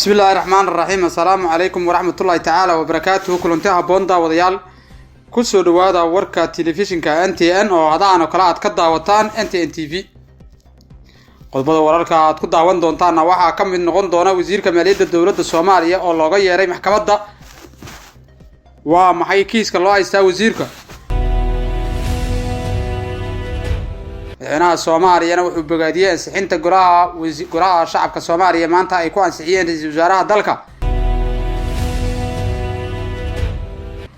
Bismillaahi raxmaan raxiim. Assalaamu calaykum waraxmatullaahi tacaala wabarakaatuhu. Kulanti habboon, daawadayaal, kusoo dhawaada warka telefishinka NTN oo hadahan oo kale aad ka daawataan NTN TV. Qodobada wararka aad ku daawan doontaanna waxaa ka mid noqon doona wasiirka maaliyadda dowladda Soomaaliya oo looga yeeray maxkamadda. Waa maxay kiiska loo haystaa wasiirka? Madaxweynaha Soomaaliyana wuxuu bogaadiyey ansixinta golaha shacabka Soomaaliya maanta ay ku ansixiyeen ra-iisul wasaaraha dalka.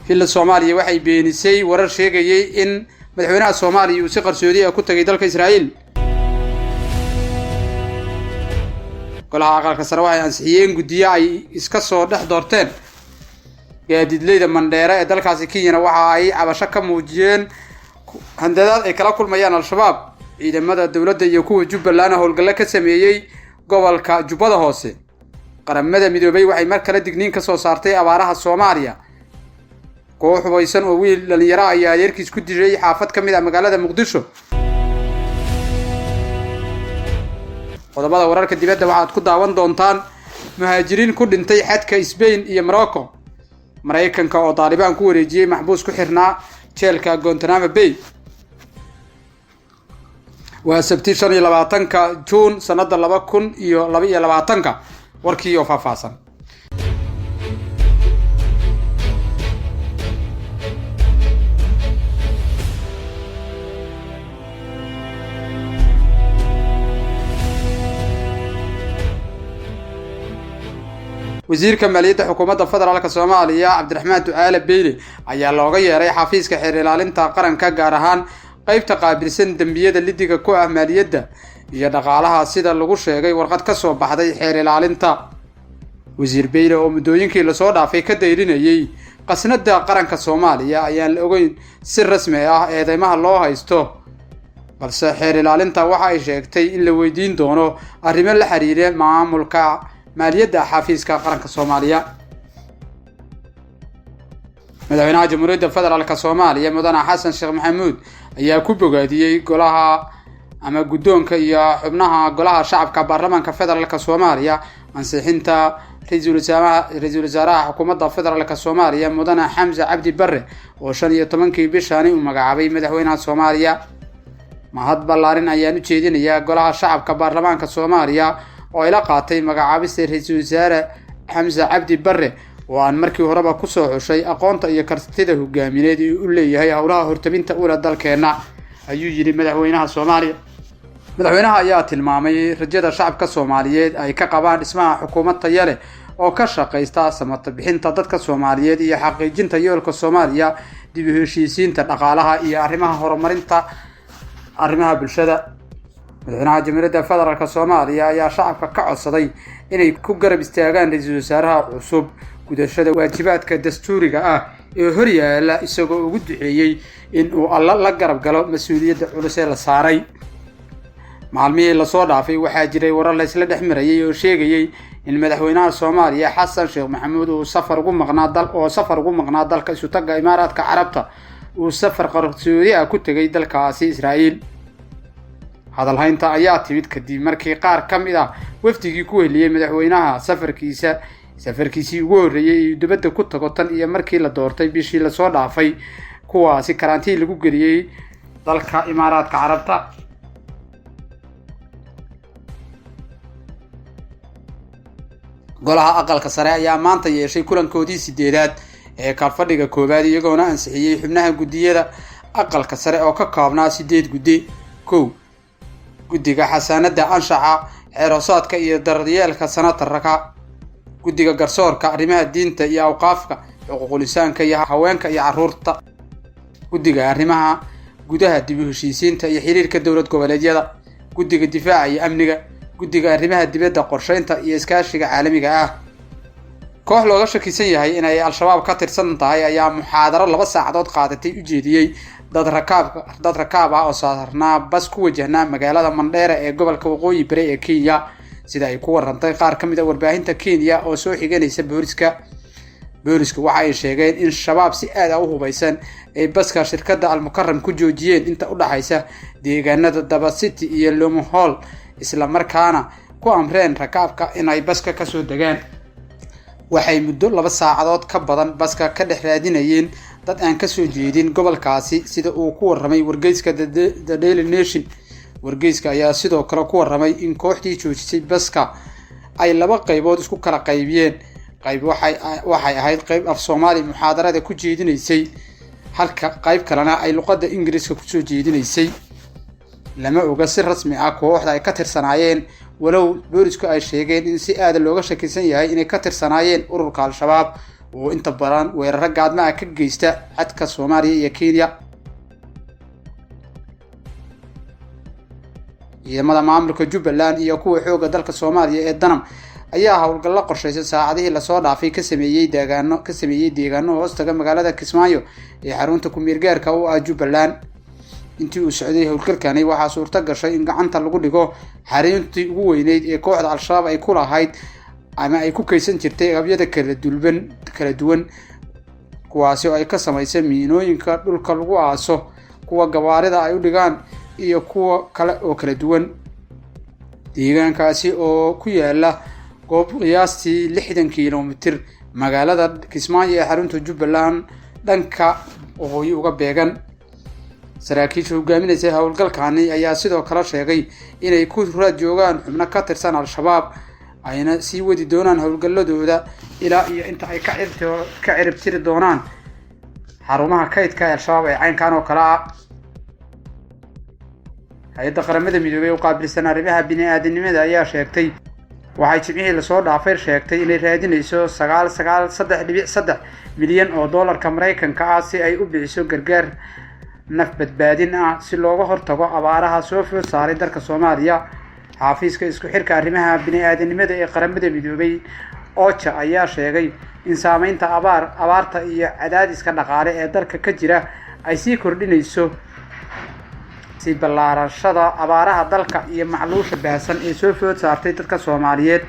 Villa Soomaaliya waxay beenisay warar sheegayay in madaxweynaha Soomaaliya uu si qarsoodi ah ku tagay dalka Israa'iil. Golaha aqalka sare waxay ansixiyeen guddiyo ay iska soo dhex doorteen. Gaadiidleyda Mandheere ee dalkaasi Kenyana waxa ay cabasho ka muujiyeen handadaad ay kala kulmayaan Al-Shabaab. Ciidamada dowladda iyo kuwa Jubbaland howlgalle ka sameeyey gobolka Jubbada Hoose. Qaramada Midoobay waxay mar kale digniin ka soo saartay abaaraha Soomaaliya. Koox hubaysan oo wiil dhalinyaro ayaa adeerkiis ku dilay xaafad ka mid ah magaalada Muqdisho. Qodobada wararka dibadda waxaad ku daawan doontaan muhaajiriin ku dhintay xadka Sbain iyo Morocco, Maraykanka oo Daalibaan ku wareejiyey maxbuus ku xirnaa jeelka Guantanamo Bay. Waa Sabti, 25-ka Juun, sanada 2022-ka. Warkii oo faahfaahsan. Wasiirka maaliyadda xukuumadda federaalka Soomaaliya, Cabdiraxmaan Ducaale Beyle, ayaa looga yeeray xafiiska xeer ilaalinta qaranka, gaar ahaan qeybta qaabilsan dembiyada lidiga ku ah maaliyadda iyo dhaqaalaha, sida lagu sheegay warqad ka soo baxday xeer ilaalinta. Wasiir Beyle oo muddooyinkii lasoo dhaafay ka dayrinayay qasnada qaranka Soomaaliya ayaan la ogeyn si rasmi ah eedeymaha loo haysto, balse xeer ilaalinta waxa ay sheegtay in la weydiin doono arrimo la xiriira maamulka maaliyadda xafiiska qaranka Soomaaliya. Madaxweynaha Jamhuuriyadda Federaalka Soomaaliya, mudane Xasan Sheekh Maxamuud, ayaa ku bogaadiyey golaha ama guddoonka iyo xubnaha golaha shacabka baarlamaanka federaalka Soomaaliya ansixinta ra-iisul wasaaraha xukuumadda federaalka Soomaaliya, mudane Xamse Cabdi Barre, oo 15-kii bishani uu magacaabay madaxweynaha Soomaaliya. Mahad ballaarin ayaan u jeedinayaa golaha shacabka baarlamaanka Soomaaliya oo ay la qaatay magacaabista ra-iisul wasaare Xamse Cabdi Barre, oo aan markii horeba kusoo xushay aqoonta iyo kartida hogaamineed ee u leeyahay howlaha hortabinta ula dalkeenna, ayuu yidhi madaxweynaha Soomaaliya. Madaxweynaha ayaa tilmaamay rajada shacabka Soomaaliyeed ay ka qabaan dhismaha xukuumad taya leh oo ka shaqaysta samata bixinta dadka Soomaaliyeed iyo xaqiijinta yoolka Soomaaliya, dib u heshiisiinta, dhaqaalaha iyo arrimaha horumarinta arrimaha bulshada. Madaxweynaha Jamhuuriyadda Federaalk Soomaaliya ayaa shacabka ka codsaday inay ku garab istaagaan ra-iisul wasaaraha cusub gudashada waajibaadka dastuuriga ah ee horyaala, isagoo ugu duceeyey in uu Alla la garab galo mas-uuliyadda culus ee la saaray. Maalmihii lasoo dhaafay waxaa jiray warar laysla dhex marayay oo sheegayey in madaxweynaha Soomaaliya, Xasan Sheekh Maxamuud, uu safar ugu maqnaa dal oo safar ugu maqnaa dalka Isutagga Imaaraadka Carabta uu safar qarsoodi ah ku tegay dalkaasi Israa'iil. Hadalhaynta ayaa timid kadib markii qaar ka mid ah wafdigii ku heliyey madaxweynaha safarkiisii ugu horreeyey uu dibadda ku tago tan iyo markii la doortay bishii lasoo dhaafay, kuwaasi karantiin lagu geliyey dalka Imaaraadka Carabta. Golaha aqalka sare ayaa maanta yeeshay kulankoodii sideedaad ee kalfadhiga koowaad, iyagoona ansixiyey xubnaha guddiyada aqalka sare oo ka koobnaa sideed guddi. Kow, guddiga xasaanadda, anshaxa, xeer hoosaadka iyo daryeelka sanatarka; guddiga garsoorka, arrimaha diinta iyo awqaafka, xuquuqul insaanka iyo haweenka iyo carruurta; guddiga arrimaha gudaha, dib u heshiisiinta iyo xiriirka dowlad goboleedyada; guddiga difaaca iyo amniga; guddiga arrimaha dibadda, qorsheynta iyo iskaashiga caalamiga ah. Koox looga shakisan yahay inay Al-Shabaab ka tirsan tahay ayaa muxaadaro 2 saacadood qaadatay u jeediyey dad rakaab ah oo saarnaa bas ku wajahnaa magaalada Mandheera ee gobolka Waqooyi Bari ee Kenya, sida ay ku warantay qaar ka mid a warbaahinta Kenya oo soo xiganaysa booliska. Boolisku waxa ay sheegeen in Shabaab si aad ah u hubaysan ay baska shirkadda Almukaram ku joojiyeen inta u dhaxaysa deegaanada Daba City iyo Lomohol, isla markaana ku amreen rakaabka inay baska kasoo degaan. Waxay muddo 2 saacadood ka badan baska ka dhex raadinayeen dad aan ka soo jeedin gobolkaasi, sida uu ku warramay wargeyska The Daily Nation. Wargeyska ayaa sidoo kale ku warramay in kooxdii joojisay baska ay 2 qaybood isku kala qaybiyeen. Qayb waxay ahayd qayb af Soomaali muxaadarada ku jeedinaysay, halka qayb kalena ay luqadda Ingiriiska ku soo jeedinaysay. Lama oga si rasmi ah kooxda ay ka tirsanaayeen, walow boolisku ay sheegeen in si aad looga shakisan yahay inay ka tirsanaayeen ururka Al-Shabaab oo inta badan weeraro gaadma ah ka geysta xadka Soomaaliya iyo Kenya. Ciidamada maamulka Jubbaland iyo kuwa xoogga dalka Soomaaliya ee Danam ayaa howlgallo qorshaysan saacadihii lasoo dhaafay ka sameeyey deegaano hoostaga magaalada Kismaayo ee xarunta ku-meel gaarka u ah Jubbaland. Intii uu socday howlgalkani waxaa suurto gashay in gacanta lagu dhigo xaruntii ugu weyneyd ee kooxda Al-Shabaab ay ku lahayd ama ay ku kaydsan jirtay agabyada kala duwan, kuwaasi oo ay ka samaysay miinooyinka dhulka lagu aaso, kuwa gawaarida ay u dhigaan iyo kuwa kale oo kala duwan. Deegaankaasi oo ku yaala goob qiyaastii 60 kiiloomitir magaalada Kismaayo ee xarunta Jubbaland dhanka waqooyi uga beegan. Saraakiisha hogaaminaysa howlgalkani ayaa sidoo kale sheegay inay ku raad joogaan xubno ka tirsan Al-Shabaab, ayna sii wadi doonaan howlgalladooda ilaa iyo inta ay ka ciribtiri doonaan xarumaha kaydka ee Al-Shabaab ee caynkan oo kale ah. Hay'adda Qaramada Midoobay ee u qaabilsan arrimaha bini'aadanimada ayaa sheegtay waxay jimcihii lasoo dhaafay sheegtay inay raadinayso 993.3 milyan oo doolarka Mareykanka ah si ay u bixiso gargaar naf badbaadin ah si looga hortago abaaraha soo food saaray dalka Soomaaliya. Xafiiska isku xirka arrimaha bini'aadanimada ee Qaramada Midoobay OCHA ayaa sheegay in saameynta abaarta iyo cadaadiska dhaqaale ee dalka ka jira ay sii kordhinayso si ballaarashada abaaraha dalka iyo macluusha baahsan ee soo food saartay dadka Soomaaliyeed.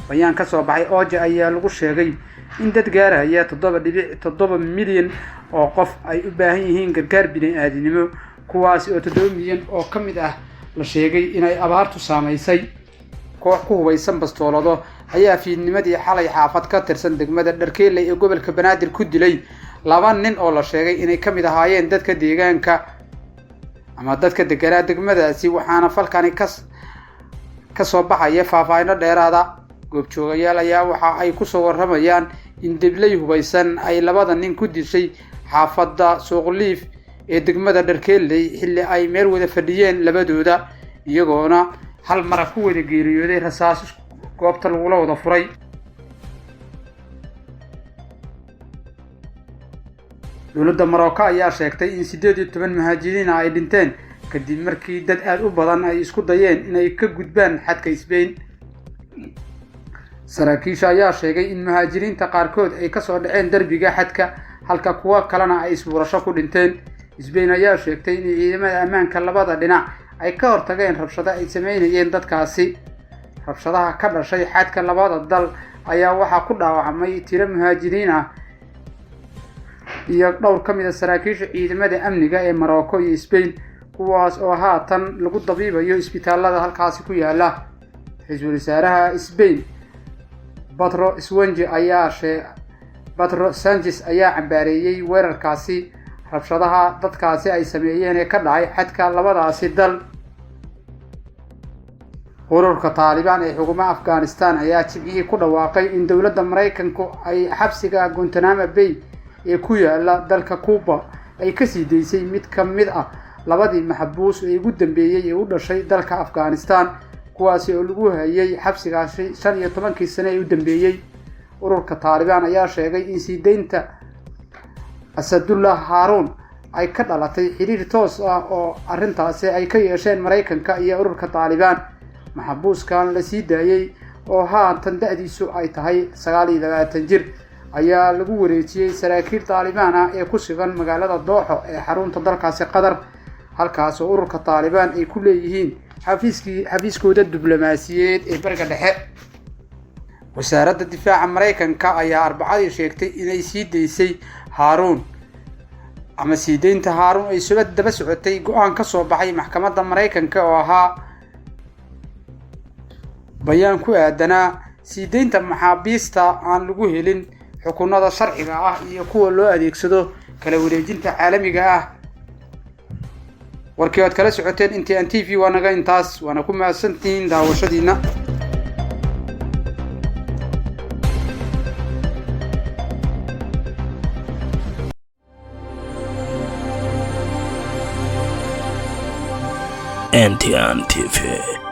Bayaan ka soo baxay OCHA ayaa lagu sheegay in dad gaaraya 7.7 milyan oo qof ay u baahan yihiin gargaar bini'aadanimo, kuwaasi oo 7 milyan oo ka mid ah la sheegay inay abaartu saameysay. Koox ku hubaysan bastoolado ayaa fiidnimadii xalay xaafad ka tirsan degmada Dharkeeley ee gobolka Banaadir ku dilay 2 nin oo la sheegay inay ka mid ahaayeen dadka deegaanka ama dadka deganaa degmadaasi, waxaana falkani ka soo baxaya faahfaahinno dheeraada. Goobjoogayaal ayaa waxa ay ku soo warramayaan in debley hubaysan ay labada nin ku dishay xaafadda Suuqliif ee degmada Dharkeeley xilli ay meel wada fadhiyeen labadooda, iyagoona hal mara ku wada geeriyooday rasaas goobta lagula wada furay. Dowladda Marocco ayaa sheegtay in 18 muhaajiriin ah ay dhinteen kadib markii dad aad u badan ay isku dayeen inay ka gudbaan xadka Spain. Saraakiisha ayaa sheegay in muhaajiriinta qaarkood ay kasoo dhaceen derbiga xadka, halka kuwa kalena ay isbuurasho ku dhinteen. Spain ayaa sheegtay in ciidamada ammaanka labada dhinac ay ka hortageen rabshado ay sameynayeen dadkaasi. Rabshadaha ka dhashay xadka labada dal ayaa waxaa ku dhaawacmay tiro muhaajiriin ah iyo dhowr ka mid ah saraakiisha ciidamada amniga ee Marocco iyo Spain, kuwaas oo haatan lagu dabiibayo isbitaalada halkaasi ku yaala. Ra'iisul wasaaraha Spain Pedro Sanchez ayaa cambaareeyay weerarkaasi rabshadaha dadkaasi ay sameeyeen ee ka dhacay xadka labadaasi dal. Ururka Taliban ee xukuumadda Afghanistan ayaa jimcihii ku dhawaaqay in dowladda Mareykanku ay xabsiga Guantanamo Bay ee ku yaala dalka Cuba ay ka sii deysay mid ka mid ah labadii maxbuus ee ugu dambeeyay ee u dhashay dalka Afghanistan, kuwaasi oo lagu hayay xabsigaasi 15kii sano ee u dambeeyay. Ururka Taliban ayaa sheegay in sii deynta Asadullah Haroon ay ka dhalatay xiriir toos ah oo arrintaasi ay ka yeesheen Mareykanka iyo ururka Taliban. Maxbuuskan la sii daayay oo haatan da'diisu ay tahay 29 jir ayaa lagu wareejiyay saraakiil Taliban ah ee ku sugan magaalada Dooxo ee xarunta dalkaasi Qatar, halkaas oo ururka Taliban ay ku leeyihiin xafiiskooda diblomaasiyadeed ee Bariga Dhexe. Wasaaradda Difaaca Mareykanka ayaa Arbacadii sheegtay inay sii deysay Haroon ama sii deynta Haroon ay soo daba socotay go'aan ka soo baxay maxkamadda Mareykanka oo ahaa bayaan ku aadanaa Sii deynta maxaabiista aan lagu helin xukunada sharciga ah iyo kuwa loo adeegsado kala wareejinta caalamiga ah. Warkii oad kala socoteen NTN TV waa naga intaas, waana ku mahadsantihiin daawashadiina. NTN TV.